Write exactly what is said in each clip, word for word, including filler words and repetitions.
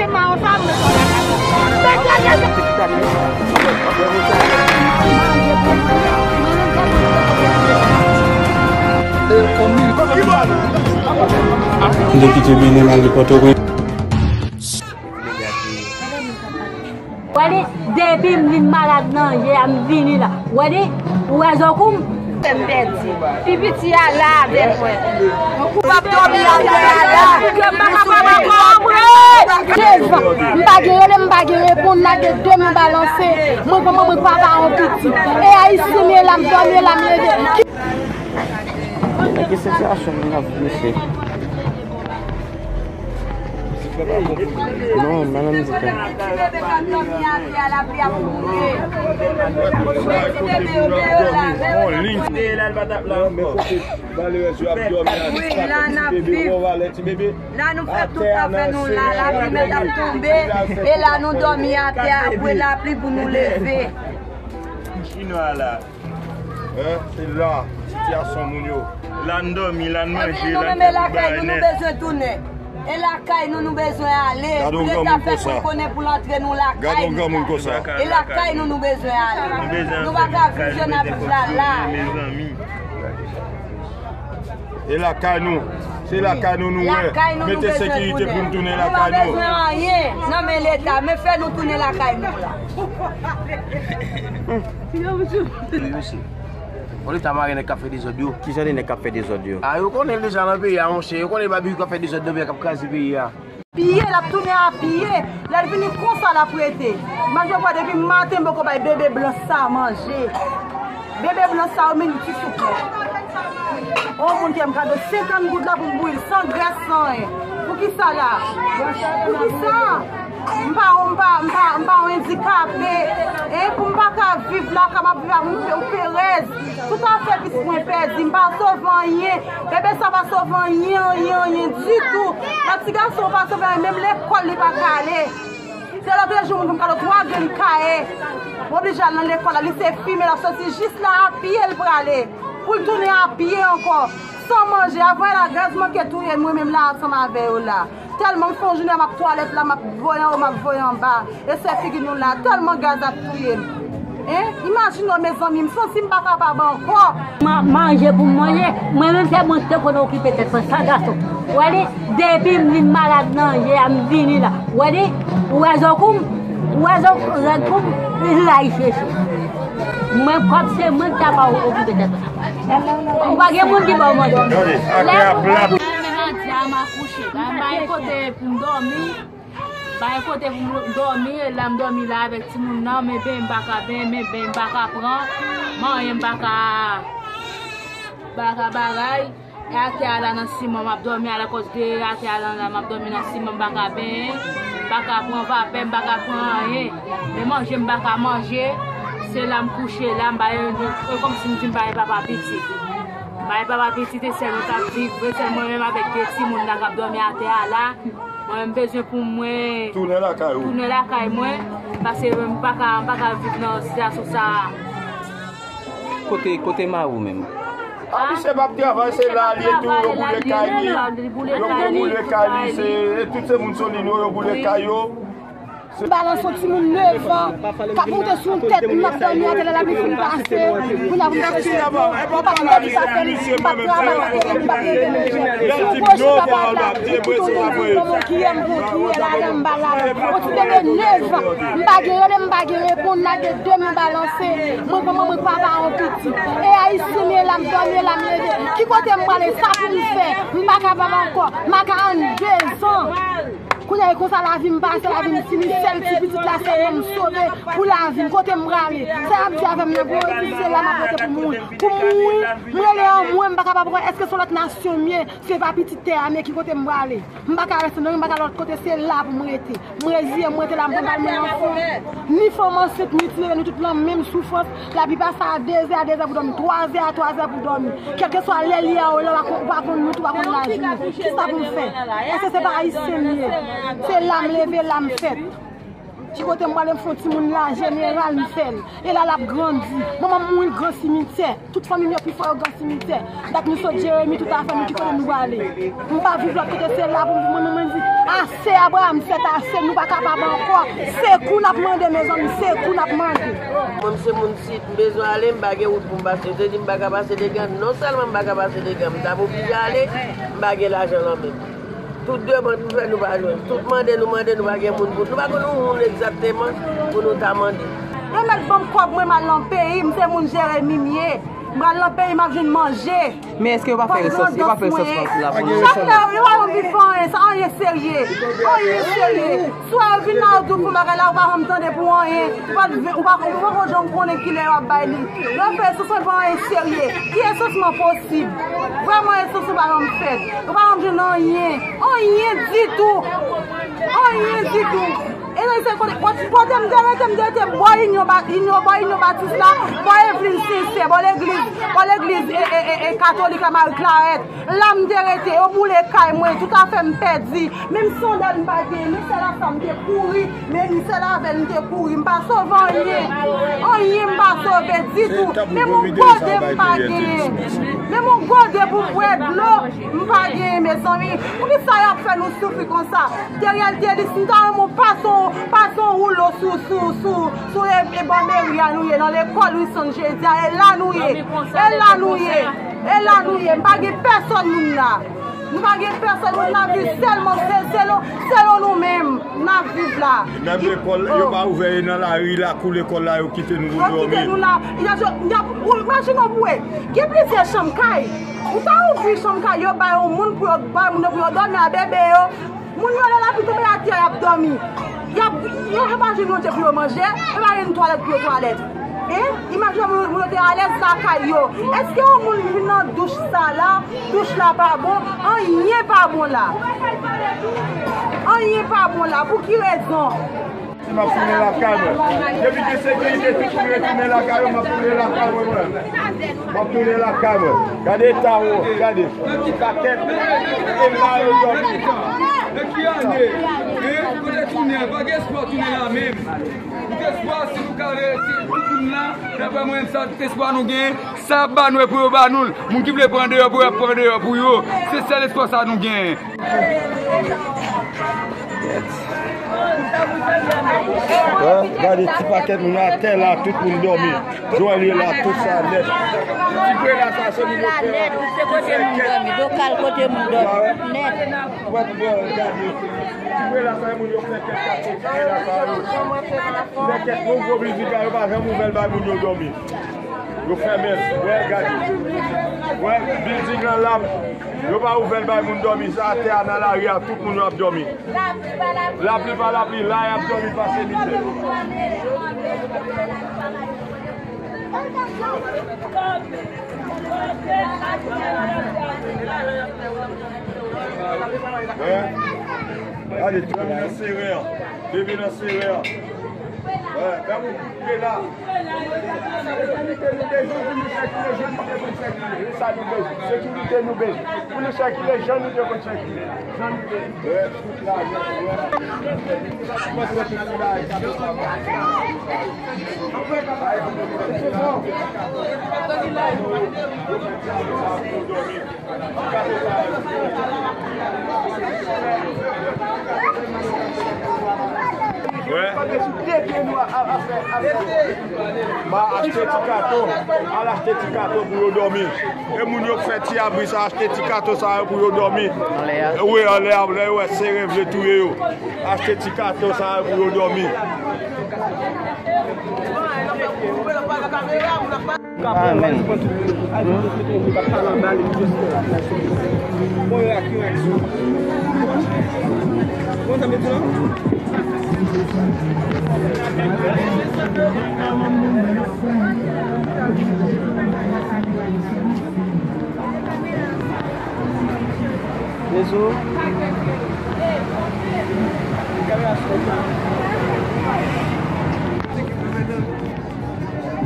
M te kite Benè m ale Pòtoprens. Wè li, depi m vin malad nan je a, m vini la. Wè li, ou wè zo kou m? M pèdi. Pi piti a la avèk mwen. Ou p ap dòmi atè a la. Ke m pa kapab ankò, vre. Devan. M pa gen rele, m pa gen reponn, lage de men balanse. Mwen, mwen, mwen, papa, on piti. E ayisyen, m ye la, m dòmi, la, m leve. Ki sansasyon m ap vin fè? Non, madanm di pa. Wi, la n ap viv. La nou fè tout afè nou la, lapli mèt ap tonbe, e la nou dòmi atè a, apre lapli pou nou leve. Chinwa la. Hein, se la, sitiyasyon moun yo. La n dòmi, la n manje, la n fè tout bagay nèt. E lakay nou, nou bezwen tounen. E lakay nou, nou bezwen ale. Pou Leta fè moun konnen pou l antre nou lakay nou la. E lakay nou, nou bezwen ale. Nou pa ka viv jan n ap viv la, la. E lakay nou. Se lakay nou, nou wè. Mete sekirite pou n tounen lakay nou. Nou pa bezwen anyen nan men Leta, men fè nou tounen lakay nou la. Wi, mesye. Bon, Leta mare nèg k ap fè dezòd yo. Kijan de nèg k ap fè dezòd yo? A, yo konnen l deja nan peyi a, monchè. Yo konnen Babi k ap fè dezòd nan peyi a, k ap kraze peyi a. Piye, l ap tounen a piye. Lè l vini konsa, l ap rete. Imajine w, depi maten, m poko bay bebe blan sa manje. Bebe blan sa yo, men ti soup. On moun ki m kado senkant goud la pou m bouyi l, san grès, san anyen. Poukisa la? Poukisa? M pa, m pa, m pa, m pa yon andikape. E pou m pa ka viv la, ka m ap viv ak yon, yon perèz. Tout afè pitit mwen pèdi, m pa sove anyen. Bebe sa pa sove anyen, anyen, anyen ditou. Nan ti gason pa sove anyen, menm lekòl li pa ka ale. Se lòt jou moun pou m kado twa grenn kaye. M oblije al nan lekòl la, li se fimen l ap soti jis la a pye l prale. Pou l tounen a pye ankò, san manje. Avan la gaz manke touye m, mwen menm la ansanm avè yo la. Tèlman m fè yon jounen m ap twalèt la, m ap voye anwo, m ap voye anba. E se figi nou la, tèlman gaz ap touye m. Hein? Imajine w, mezanmi, m santi m pa kapab ankò. Ma-, manje pou m manje, mwen menm se mwen ki te konn okipe tèt mwen san gason. Wè li, depi m vin malad nan je a, m vini la. Wè li, ou wè zo kou m, ou wè zo rèd kou m, li la, li cheche. Mwen, kòm se mwen ki ta pa okipe tèt mwen. Ou pa gen moun ki ba w manje. Tande, atè a plat. Mwen menm, mwen di a, m akouche. M pa gen kote pou m dòmi. M pa gen kote pou m dòmi. E la m dòmi la avèk timoun nan. Men ben m pa ka ben, men ben m pa ka pran. Manyen m pa ka, pa ka bagay. E atè a la nan siman m ap dòmi, alakòz de atè a la, la m ap dòmi nan siman, m pa ka benyen, m pa ka pran vapè, m pa ka pran anyen. Men manje m pa ka manje, se la m kouche la, m pa gen, e kòmsi m di m pa gen papa pitit. M pa gen papa pitit, e sèl mwen k ap viv, e sèl mwen menm avèk de timoun la k ap dòmi atè a la. Mwen menm bezwen pou mwen tounen lakay ou. Tounen lakay mwen, paske m pa ka, m pa ka viv nan sitiyasyon sa a. Kote, kote mari w menm? A, misye p ap travay, se la li tou, yo boule kay li. Yo boule kay li, se, e tout se moun Solino, yo boule kay yo. M balanse yon timoun nèf an k ap moute sou yon tèt, m ap dòmi atè la, lapli fin pase. Kounye a pou m pèdi sa fè m, m p ap pèdi sa fè m, m p ap travay, m p ap leve menje. Si w gwoche papa la, ou tounen vin kòman w kiyè m pou w kiyè la, anba la. Yon ti bebe nèf an, m pa gen rele, m pa gen reponn, lage de men balanse. Mwen, kòman mwen papa yon pitit? E ayisyen m ye la, m dòmi la, m leve. Ki kote m prale? Sa pou m fè? M pa kapab ankò. M a karannde zan. Kounye a, e konsa lavi m pase, lavi m fini. Sèl ti pitit la sèlman m sove pou lavi m. Kote m prale? Sa y ap di avè m nan, pou yo di se la m ap rete pou mouri. Pou mouri, m rele anmwe, m pa kapab ankò. Èske se yon lòt nasyon m ye? Se pa pitit tè a m ye, ki kote m prale? M pa ka rete nan, m pa ka lòt kote, se la pou m rete. M reziye m, m rete la, m pran bal mwen nan fon. Ni fanm ansent, ni ti bebe, nou tout nan menm soufrans. Lapli pase a de zè, a de zè pou dòmi, twa zè, a twa zè pou dòmi. Kèlkeswa lè li a, ou la, ou pa konn, ou pa konn mout, ou pa konn laj ou. Kisa pou m fè? Èske se pa ayisyen m ye? Se la m leve, la m fèt. Ki kote m prale, m fè yon timoun la, jeneral, m fè l. E la, l ap grandi. Manman m mouri gran simityè. Tout fanmi m yo pi fò yo gran simityè. Dat nou sot Jeremi, tout afè nou, ki kote nou prale? M pa viv lòt kote, se la pou m viv. Mwen menm, mwen di, ase, Abraham, sèt ase, nou pa kapab ankò. Sekou n ap mande, mezanmi, sekou n ap mande. Mwen, m se moun sit, m bezwen ale, m pa gen wout pou m pase. Yo te di m pa ka pase Degàn. Non sèlman m pa ka pase Degàn, m t ap oblije ale, m pa gen lajan nan men m. Tout demann nou fè, nou pa jwenn. Tout mande nou mande, nou pa gen moun pou, nou pa konn yon moun egzakteman pou nou ta mande. Yo mèt ban m kòb mwen, m al nan peyi m, se moun Jeremi m ye. M pral nan peyi m, m ap jwenn manje. Men èske yo pa fè resans, yo pa fè resans la pou nou? Chak lè yo pa yon bifò anyen, sa anyen serye. Anyen serye. Swa yo vin la, yo di w fè bagay la, ou pa janm tande pou anyen. Ou pa, ou pa, ou pa janm konnen kilè yo ap bay li. Yo fè resans pou anyen serye. Ki resansman posib? Vrèman, resansman pa janm fèt. Yo pa janm jwenn anyen. Anyen ditou. Anyen ditou. E nan se kote, kote, kote m te rete, m te rete bò Inyon Ba-, Inyon, bò Inyon Batis la, bò Evelyn Sincère, bò legliz, bò legliz, e, e, e, e, katolik la, Marie Claret. La m te rete, yo boule kay mwen, tout afè m pèdi. Menm sandal m pa genyen, ni sèl ak sa m te kouri, men ni sèl avè l m te kouri. M pa sove anyen. Anyen m pa sove ditou. Menm yon gode m pa genyen. Menm yon gode pou m bwè dlo, m pa genyen, mezanmi. Poukisa y ap fè nou soufri konsa? Teriel Delis, m ta renmen w pase yon, pase yon woulo sou, sou, sou, sou e, e bò meri a nou ye, nan lekòl Wilson Jedi a, e la nou ye, e la nou ye, e la nou ye. M pa gen pèsòn moun la. Nou pa gen pèsòn moun, n ap viv sèlman se, selon, selon nou menm, n ap viv la. Menm lekòl, yo pa ouvè, e nan lari, lakou lekòl la, yo kite nou pou nou dòmi. Yo kite nou la. Y ap, y ap, ou imajine w pou wè. Gen plizyè chanm kay. Ou ta ouvri chanm kay, yo bay yon moun pou yo, bay moun yo pou yo dòmi a bebe yo. Moun yo lè lapli tonbe atè, y ap dòmi. Y ap, yo pa jwenn yon dje pou yo manje, yo pa jwenn twalèt pou yo twalèt. Hein? Imajine moun, moun yo te alèz lakay yo. Èske yon moun vin nan douch sa la, douch la pa bon, anyen pa bon la. Anyen pa bon la. Pou ki rezon? Si m ap tounen lakay mwen. Depi gen sekirite, tout moun retounen lakay yo, m ap tounen lakay mwen, mwen. M ap tounen lakay mwen. Gade eta ou, gade. Yon ti pakèt. E la yo dòmi. Nan ki ane? Hein? Kote tounen? Pa gen espwa tounen la menm. Tout espwa, si nou ka reyisi, tout moun la, daprè mwen menm sa, tout espwa nou genyen, sa y ap ba nou e pou yo ba nou l. Moun ki vle pran deyò pou yo, y ap pran deyò pou yo. Se sèl espwa sa nou genyen. Wè, gade ti pakèt moun atè la, tout moun dòmi. Jwèl yo la, tout sa nèt. Ti prela sa, se moun yo fè. Nèt, se kote moun dòmi, lokal kote moun dòmi. Nèt. Wè, wè, gade. Ti prela sa, moun yo fè kèk katye, ti prela sa yo. Fè kèk gwo gwo bilding la, yo pa janm ouvè l bay moun yo dòmi. Yo fèmen l. Wè, gade. Wè, bilding lan la, yo pa ouvè l bay moun dòmi. Sa atè a nan lari a, tout moun yo ap dòmi. Lapli pa lapli, la y ap dòmi pase mizè. Wè. Gade, tout moun nan sere an. Bebe nan sere an. Wè, fè moun koupe la. Sekirite nou bezwen pou nou sekile, jan nou te konn sekile. E sa nou bezwen. Sekirite nou bezwen. Pou nou sekile, jan nou te konn sekile. Jan nou te. Wè, tout la, wè. Wè. M a achte ti kato, al achte ti kato pou yo dòmi. E moun yo k fè ti abri sa, achte ti kato sa yo pou yo dòmi. Anlè a? Wi, anlè a, lè yo wè seren vle touye yo. Achte ti kato sa yo pou yo dòmi. Amèn.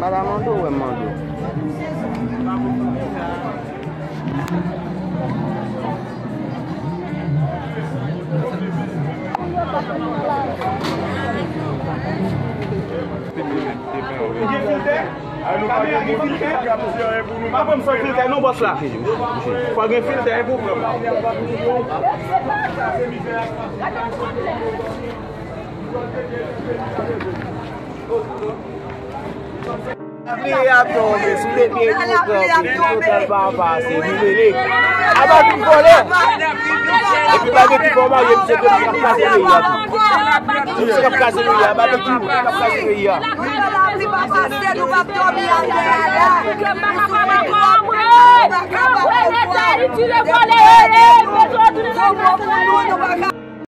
Madan mande w wè mande w. Gen filtè? Kamera gen filtè? Pa pran m san filtè non, bòs la. Fò gen filtè pou pran m. Lapli ap tonbe sou de pye nou kanpe, nou total pa pase, nou rele. Aba tout vòlè. Epi babekyou fò marye, misye te ap kraze peyi a tou. Misye ap kraze peyi a, babekyou ap kraze peyi a. Nou pa lapli pa pase, nou p ap dòmi atè a la. Nou pa ka